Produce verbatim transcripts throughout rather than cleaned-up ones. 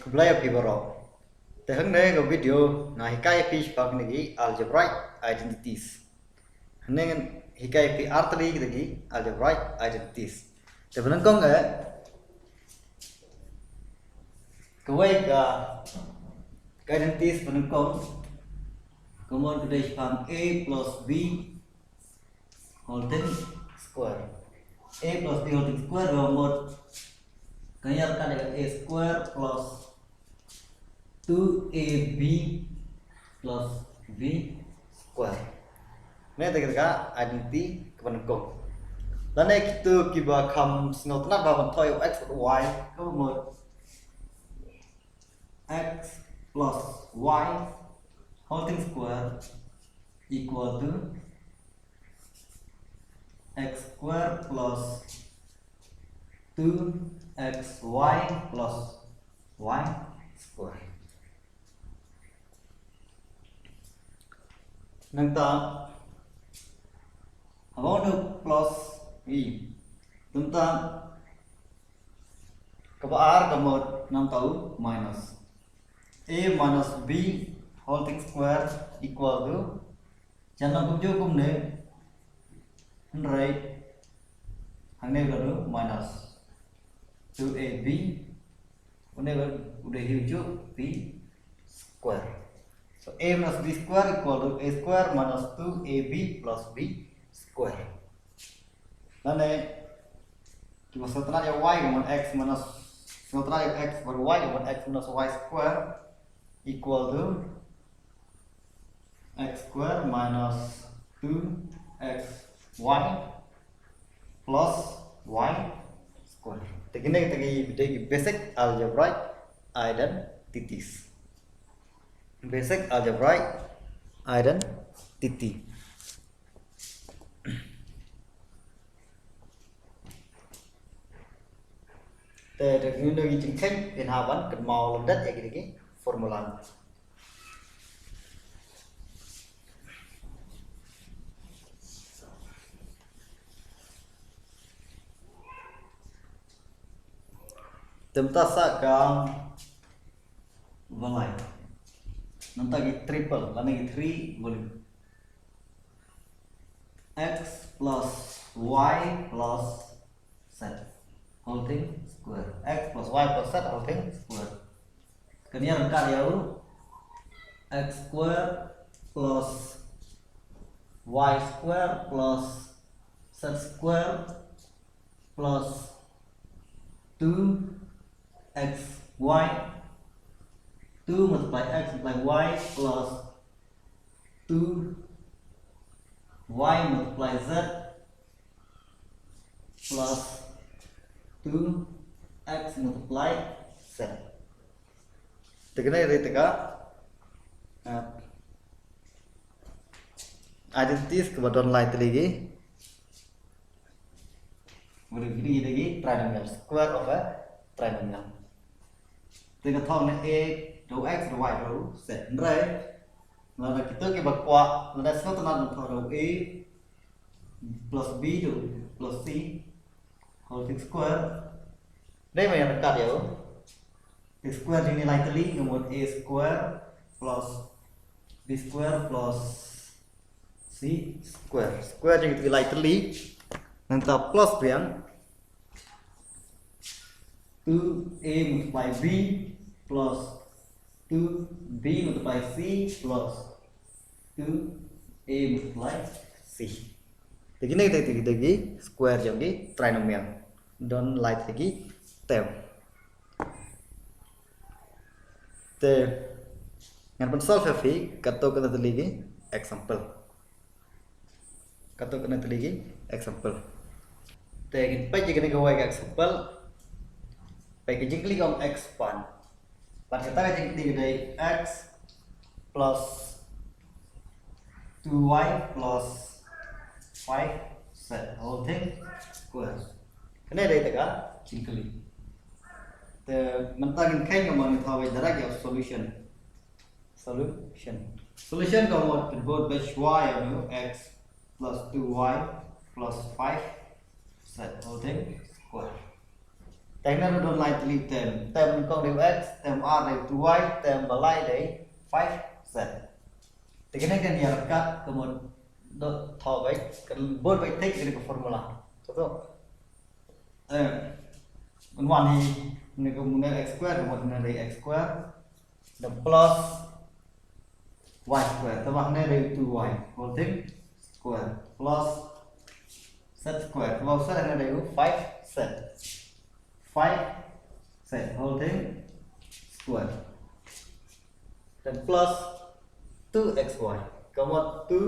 Khublei ïa phi baroh. Te hangne ka video nga hikai ïa phi shaphang kine ki algebraic identities. Hangne ngan hikai ïa phi artylli kita ki algebraic identities. Te ba nyngkong eh, kawei ka, ka identities ba nyngkong ka mut ka dei shaphang a plus b whole thing square. A plus b whole thing square ka mut ka ïar ka dei a square plus two a b plus b square. Ne te ka identity ka ba nyngkong. Lane kito kiba kham sngewtynnat ba ban thoh ïa u x bad y, ka mut x plus y whole thing square equal to x square plus two x y plus y square. Nangta, haba u plus i, nangta kaba ar ka mut nangta u minus a minus b whole thing square equal to, jan nang kumjuh kumne, hynrei hangne ka dei minus two a b, une ka u dei hi u juh b square. So a minus b square equal to a square minus two a b plus b square. Lane kiba sngewtynnat ïa y ka mut x minus, sngewtynnat ïa x bad y ka mut x minus y square equal to x square minus two x y plus y square. Te kine kita ki, kita ki basic algebraic identities. Basic algebraic identity. Te da kine ki jingkheiñ phin hap ban kynmaw lyndet ïa kine ki formula. Te mynta sa ka ba lai. Nangta ki triple lane ki three value. X plus y plus z whole thing square. X plus y plus z whole thing square. Kan ïa ryngkat ïa u x square plus y square plus z square plus two x y, two multiply x multiply y plus two y multiply z plus two x multiply z. Te kane dei te ka, eh, identities kaba don lai tylli ki. Ba dei kine ki dei ki trinomial, square of a trinomial. Te ka thoh ne a da u x da u y da u z, hynrei lada kito kiba kwah, lada sngewtynnat ban thoh da u a plus b da u plus c whole thing square, dei ban ïa ryngkat ïa u. Te square jong kine lai tylli ka mut a square plus b square plus c square. Square jong kine lai tylli. Nangta plus biang two a multiply b plus two b multiply c plus two a multiply c. Te kine te, te, te ki square jong ki trinomial. Don lai te ki term. Te ngan pynsolve ïa phi katto katne tylli ki example. Katto katne tylli ki example. Te ngin peit ïa kane kawei ka example. Peit ka jingkylli ka ong expand. Bad kata ka jingkylli ka dei x plus two y plus five z whole thing square. Kane dei kata ka jingkylli. Te mynta ngin kheiñ kumno ngin thoh, wei direct ïa solution. Solution. Solution ka mut phin bud beit shuwa ïa u x plus two y plus five z whole thing square. Te hangne don lai tylli term. Term nyngkong dei u x, term ar dei u two y, term ba lai dei five z. Te kane kan ïa ryngkat ka mut dot thaw beit, kan bud beit thik kane ka formula. Te to. Eh, un wan hi, ne ka mut x square, ka mut ne dei x square. The plus y square. Te ba hangne dei u two y whole thing square plus z square. Te ba u z hangne dei u five z. Five z whole thing square. Then plus two x y. Ka mut two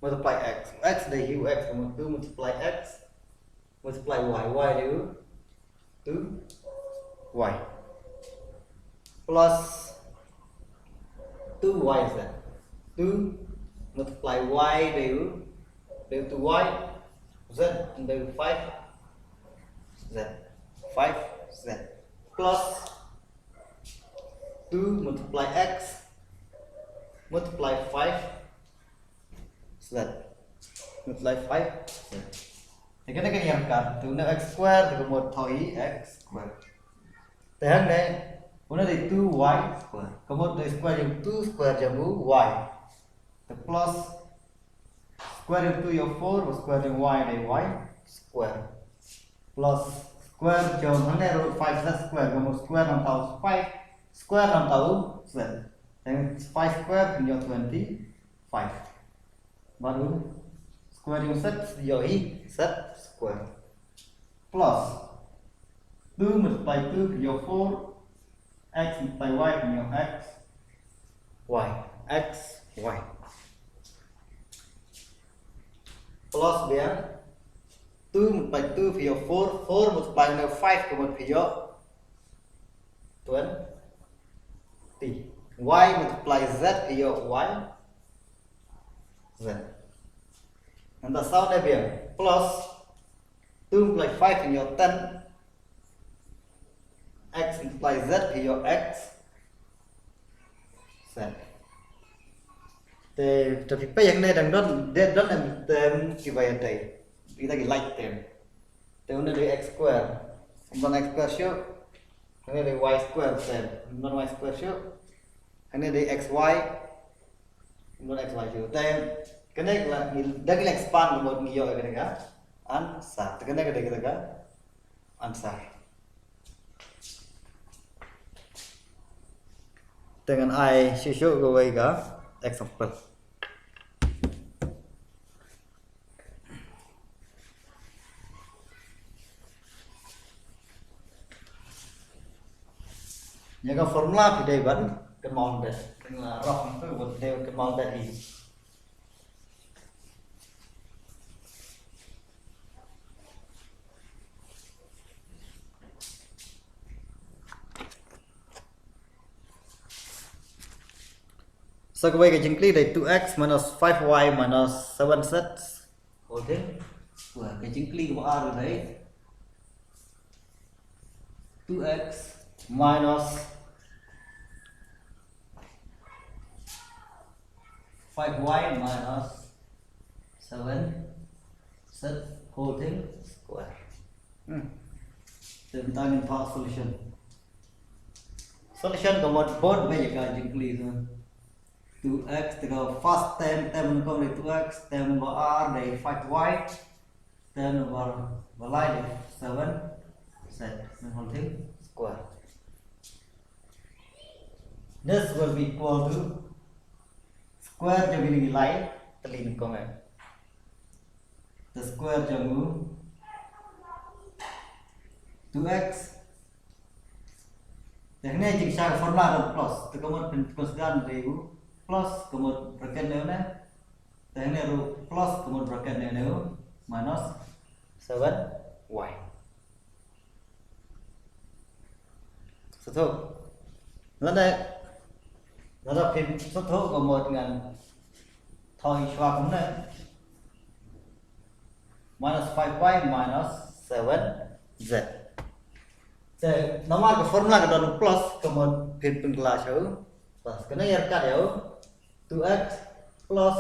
multiply x. X dei hi u x, ka mut two multiply x. Multiply y, y dei u two y. Plus two y z. Two multiply y dei u, dei u two y. Z dei u five z. Five z. Plus two multiply x multiply five z. Multiply five z. Te kane kan ïa ryngkat, te une x square, te ka mut thaw hi x square. Te hangne, une dei two y square. Ka mut dei square jong two, square jong u y. Te plus square jong two ïoh four, square jong y dei y square. Plus square jong hangne ruh five z square, ka mut square nangta u five, square nangta u z. Te five square phin ïoh twenty five. Bad u square jong z ïoh hi z square. Plus two multiply two ïoh four, x multiply y ïoh x, y, x, y. Plus biang two multiply two ïoh four, four multiply ne five ka mut ïoh twenty. Y multiply z ïoh y z. Nangta saw ne biang plus two multiply five ïoh ten. X multiply z ïoh x z. Te, te phi peit hangne dang don, dei don em term kiba ïadei. Kita ki like term. Te une dei x square. Ym don x square shuh. Hangne dei y square term. Ym don y square shuh. Hangne dei x y. Ym don x y shuh. Te kane ka la ngi, dang ngi la expand ka mut ngi ïoh ïa kane ka answer. Te kane ka dei kata ka answer. Te ngan ai shuh shuh kawei ka example. Ïa ka formula phi dei ban kynmaw beit. Te nga rah hangtu ba phi dei ban kynmaw beit hi. So kawei ka jingkylli dei two x minus five y minus seven z. Whole thing square. Ka jingkylli kaba ar dei two x minus five y minus seven z whole thing square. Hmm. Te mynta ngin thoh solution. Solution ka mut bud beit ïa ka jingkylli tu. Two x, te ka first term, term nyngkong dei two x, term ba ar dei five y, term ba, ba lai dei seven z, the whole thing square. This will be equal to square jong kine ki lai tylli nyngkong eh. The square jong u two x. Te hangne jingshai formula dei plus. Te ka mut phin consider dei u plus, ka mut bracket ne une. Te hangne ruh plus, ka mut bracket ne une u minus seven y. Sngewthuh? Lane, lada phin sngewthuh ka mut ngan thoh shuwa kumne. Minus five y minus seven z. Te namar ka formula ka don plus, ka mut phin pynkylla shuwa. Bas, kane ïa ryngkat ïa u two x plus,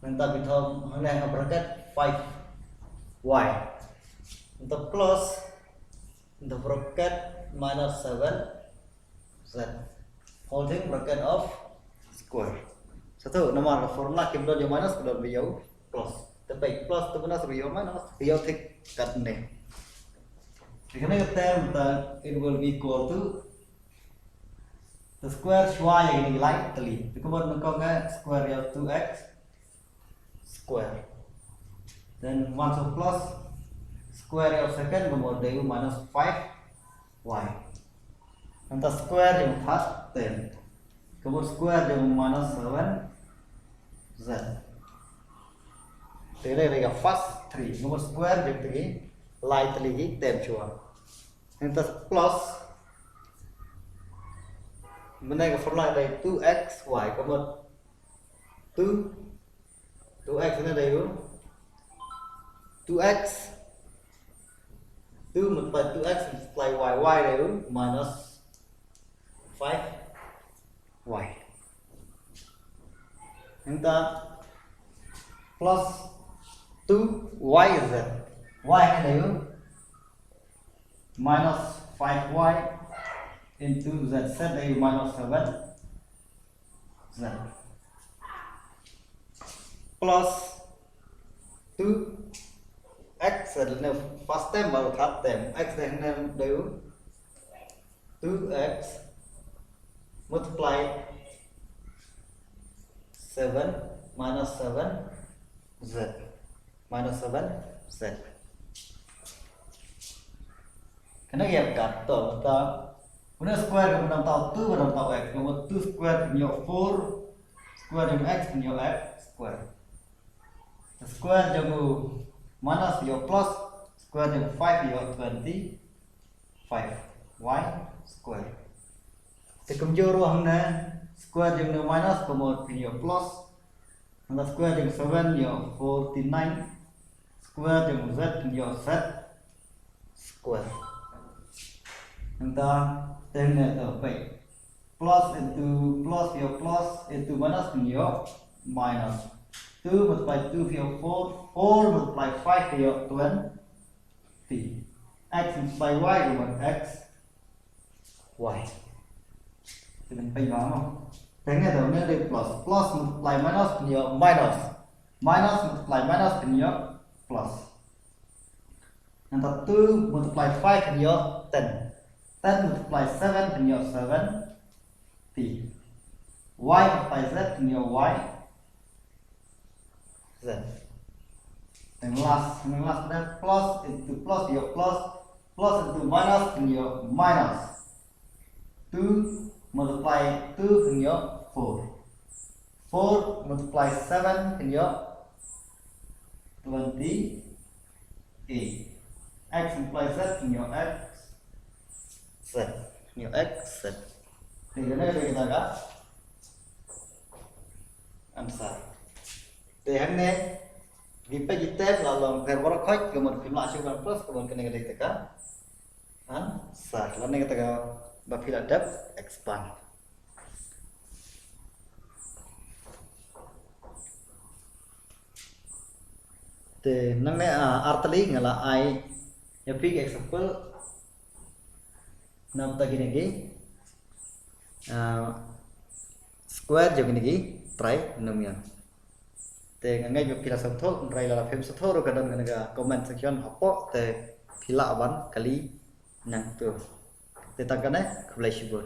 nangta phi thoh hangne ha bracket five y. Nangta plus the bracket minus seven z, holding bracket of square. Sa tu namar formula kim don ïa minus, ka don ïa plus. Te peit plus te minus, ïa minus, ïa thik katne. Te kane ka term ta, it will be equal to the square shuwa ïa kine ki lai tylli. Te kumno mynta ka square ïa two x square. Then once of plus square ïa second, kumno dei u minus five y. Nangta square ïa third ten. Kumno square ïa minus seven z. Te dei ka first three. Kumno square ïa ki lai tylli ki term shuwa. Nangta plus, mynta ka formula dei two x y, kumno two, two x ne dei u two x, two multiply two x multiply y, y dei u minus five y. Nangta plus two y z, y ne dei u minus five y into z, z dei u minus seven z, plus two x, ne first term bad third term, x dei ne dei u two x multiply seven minus seven z, minus seven z. Kane ka ïa kat to, ta une square ka mynta two, mynta x, ka mynta two square ka ïoh four, square jong x ka ïoh x square. Square jong u minus ïoh plus, square jong five ïoh twenty five y square. Te kumjuh ruh hangne, square jong u minus ka mynta ka ïoh plus, nangta square jong seven ïoh forty nine, square jong z ïoh z square. Nangta te hangne to peit, plus into plus ïoh plus, into minus ïoh minus. Two multiply two ïoh four, four multiply five ïoh twenty. X multiply y ïoh x y. Te peit ba mo. Te hangne to ne dei plus, plus multiply minus ïoh minus, minus multiply minus ïoh plus. Nangta two multiply five ïoh ten. Ten multiply seven ïoh seven. T. Y multiply z ïoh y z. Then last, then last, then plus into plus ïoh plus, plus into minus ïoh minus. Two multiply two ïoh four. Four multiply seven ïoh twenty eight. X multiply z ïoh x z. Ïoh x z. Te kane ka dei kata ka answer. Te hangne ngi peit ïa test la long pher baroh khoit, ka mut phim lah shuh ban press, ka mut kane ka dei kata ka answer. Lane kata kaba phi lah dep expand. Te nangne, ah, ar tylli nga la ai ïa phi ka example. Namar ta kine ki, ah, square jong kine ki trinomial. Te nga ngeit ba phi la sngewthuh, hynrei lada phim sngewthuh ruh ka don kane ka comment section hapoh, te phi lah ban kylli nangtu. Te tang kane, khublei shibun.